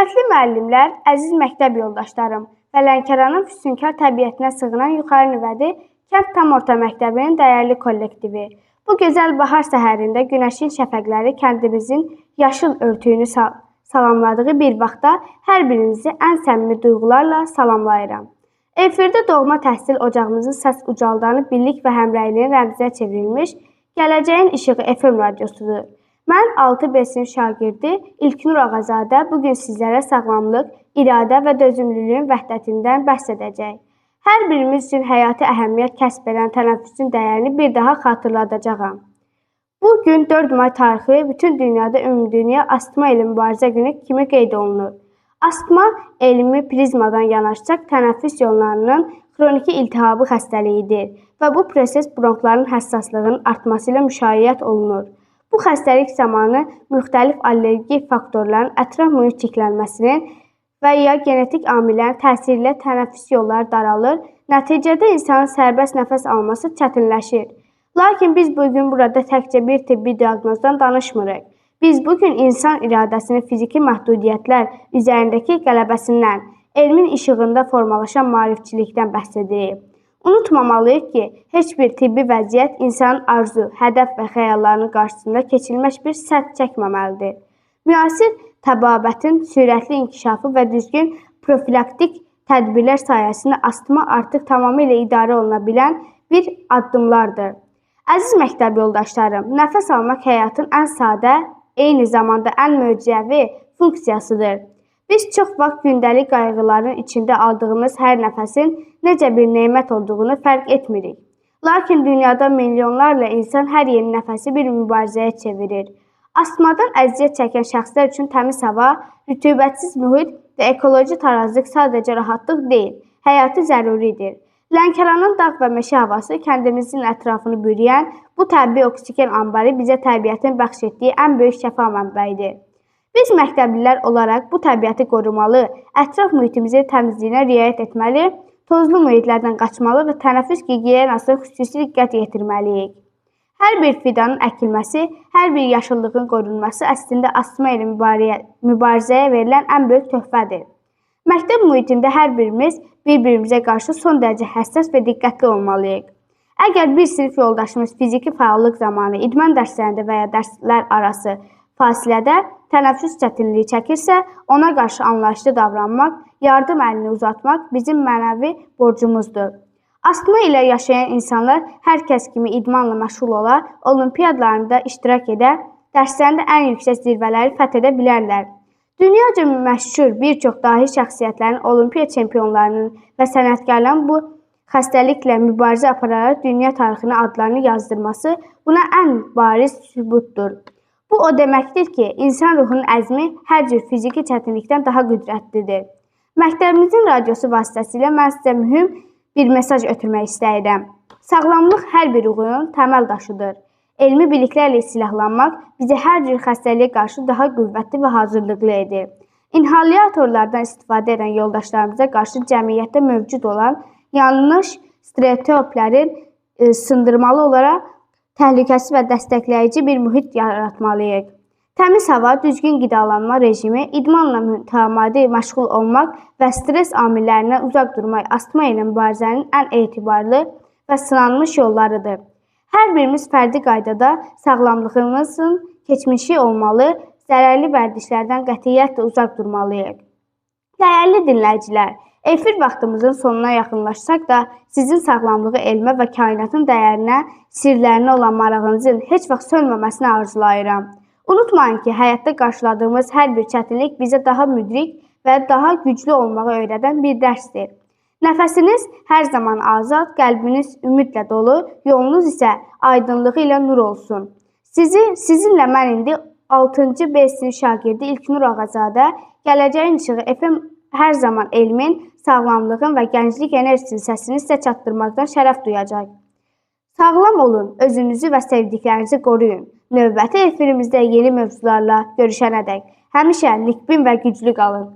Hörmətli müəllimlər, əziz məktəb yoldaşlarım və Lənkəranın füsunkar təbiətinə sığınan Yuxarı Nüvədi kənd tam orta məktəbinin dəyərli kollektivi. Bu gözəl bahar səhərində günəşin şəfəqləri kəndimizin yaşıl örtüyünü salamladığı bir vaxtda hər birinizi ən səmimi duyğularla salamlayıram. Efirdə doğma təhsil ocağımızın səs ucaldanı birlik və həmrəyliyin rəmzinə çevrilmiş Gələcəyin İşığı FM radiosudur. Mən 6B sinif şagirdi İlknur Ağazadə bu gün sizlərə sağlamlıq, iradə və dözümlülüyün vəhdətindən bəhs edəcək. Hər birimiz üçün həyati əhəmiyyət kəsb edən tənəffüsün dəyərini bir daha xatırladacağam. Bu gün 4 may tarixi bütün dünyada ümumdünya astma ilə mübarizə günü kimi qeyd olunur. Astma elmi prizmadan yanaşsaq tənəffüs yollarının xroniki iltihabı xəstəliyidir və bu proses bronxların həssaslığının artması ilə müşayiət olunur. Bu xəstəlik zamanı müxtəlif allergik faktorların ətraf mühit çirklənməsinin və ya genetik amillərin təsiri ilə tənəffüs yolları daralır, nəticədə insanın sərbəst nəfəs alması çətinləşir. Lakin biz bu gün burada təkcə bir tibbi diaqnozdan danışmırıq. Biz bu gün insan iradəsinin fiziki məhdudiyyətlər üzərindəki qələbəsindən, elmin işığında formalaşan maarifçilikdən bəhs edirik. Unutmamalıyıq ki, heç bir tibbi vəziyyət insanın arzu, hədəf və xəyallarının qarşısında keçilməz bir sədd çəkməməlidir. Müasir təbabətin sürətli inkişafı və düzgün profilaktik tədbirlər sayəsində astma artıq tamamilə idarə oluna bilən bir addımlardır. Əziz məktəb yoldaşlarım, nəfəs almaq həyatın ən sadə, eyni zamanda ən möcüzəvi funksiyasıdır. Biz çox vaxt gündəlik qayğıların içində aldığımız hər nəfəsin necə bir nemət olduğunu fərq etmirik. Lakin dünyada milyonlarla insan hər yeni nəfəsi bir mübarizəyə çevirir. Astmadan əziyyət çəkən şəxslər üçün təmiz hava, rütubətsiz mühit və ekoloji tarazlıq sadəcə rahatlıq deyil, həyati zəruridir. Lənkəranın dağ və meşə havası kəndimizin ətrafını bürüyən bu təbii oksigen anbarı bizə təbiətin bəxş etdiyi ən böyük şəfa mənbəyidir. Biz məktəblilər olaraq bu təbiəti qorumalı, ətraf mühitimizin təmizliyinə riayət etməli, tozlu mühitlərdən qaçmalı və tənəffüs gigiyenasına xüsusi diqqət yetirməliyik. Hər bir fidanın əkilməsi, hər bir yaşıllığın qorunması əslində astma ilə mübarizəyə verilən ən böyük töhfədir. Məktəb mühitində hər birimiz bir-birimizə qarşı son dərəcə həssas və diqqətli olmalıyıq. Əgər bir sinif yoldaşımız fiziki fəallıq zamanı idman dərslərində və ya dərslər arası fasilədə tənəffüs çətinliyi çəkirsə, ona qarşı anlayışlı davranmaq, yardım əlini uzatmaq bizim mənəvi borcumuzdur. Astma ilə yaşayan insanlar hər kəs kimi idmanla məşğul ola, olimpiyadlarında iştirak edə, dərslərində ən yüksək zirvələri fəth edə bilərlər. Dünyaca məşhur bir çox dahi şəxsiyyətlərin, olimpiya çempionlarının və sənətkarların bu xəstəliklə mübarizə apararaq dünya tarixinə adlarını yazdırması buna ən bariz sübutdur. Bu o deməkdir ki, insan ruhunun əzmi hər cür fiziki çətinlikdən daha qüdrətlidir. Məktəbimizin radiosu vasitəsilə mən sizə mühüm bir mesaj ötürmək istəyirəm. Sağlamlıq hər bir uğurun təməl daşıdır. Elmi biliklərlə silahlanmaq bizi hər cür xəstəliyə qarşı daha qüvvətli və hazırlıqlı edir. İnhalyatorlardan istifadə edən yoldaşlarımıza qarşı cəmiyyətdə mövcud olan yanlış stereotiplərin sındırmalı olaraq təhlükəsiz və dəstəkləyici bir mühit yaratmalıyıq. Təmiz hava, düzgün qidalanma rejimi, idmanla mütəmadi məşğul olmaq və stres amillərindən uzaq durmaq astma ilə mübarizənin ən etibarlı və sınanmış yollarıdır. Hər birimiz fərdi qaydada sağlamlığımızın keçmişi olmalı, zərərli vərdişlərdən qətiyyətlə uzaq durmalıyıq. Dəyərli dinləyicilər, efir vaxtımızın sonuna yaxınlaşsaq da sizin sağlamlığı elmə və kainatın dəyərinə, sirlərinə olan marağınızın heç vaxt sönməməsini arzulayıram. Unutmayın ki, həyatda qarşıladığımız hər bir çətinlik bizə daha müdrik və daha güclü olmağı öyrədən bir dərsdir. Nəfəsiniz hər zaman azad, qəlbiniz ümidlə dolu, yolunuz isə aydınlığı ilə nur olsun. Sizinlə mən indi 6-cı B sinif şagirdi İlknur Ağazadə, Gələcəyin İşığı FM hər zaman elmin, sağlamlığın və gənclik enerjisinin səsini sizə çatdırmaqdan şərəf duyacaq. Sağlam olun, özünüzü və sevdiklərinizi qoruyun. Növbəti efirimizdə yeni mövzularla görüşənədək həmişə nikbin və güclü qalın.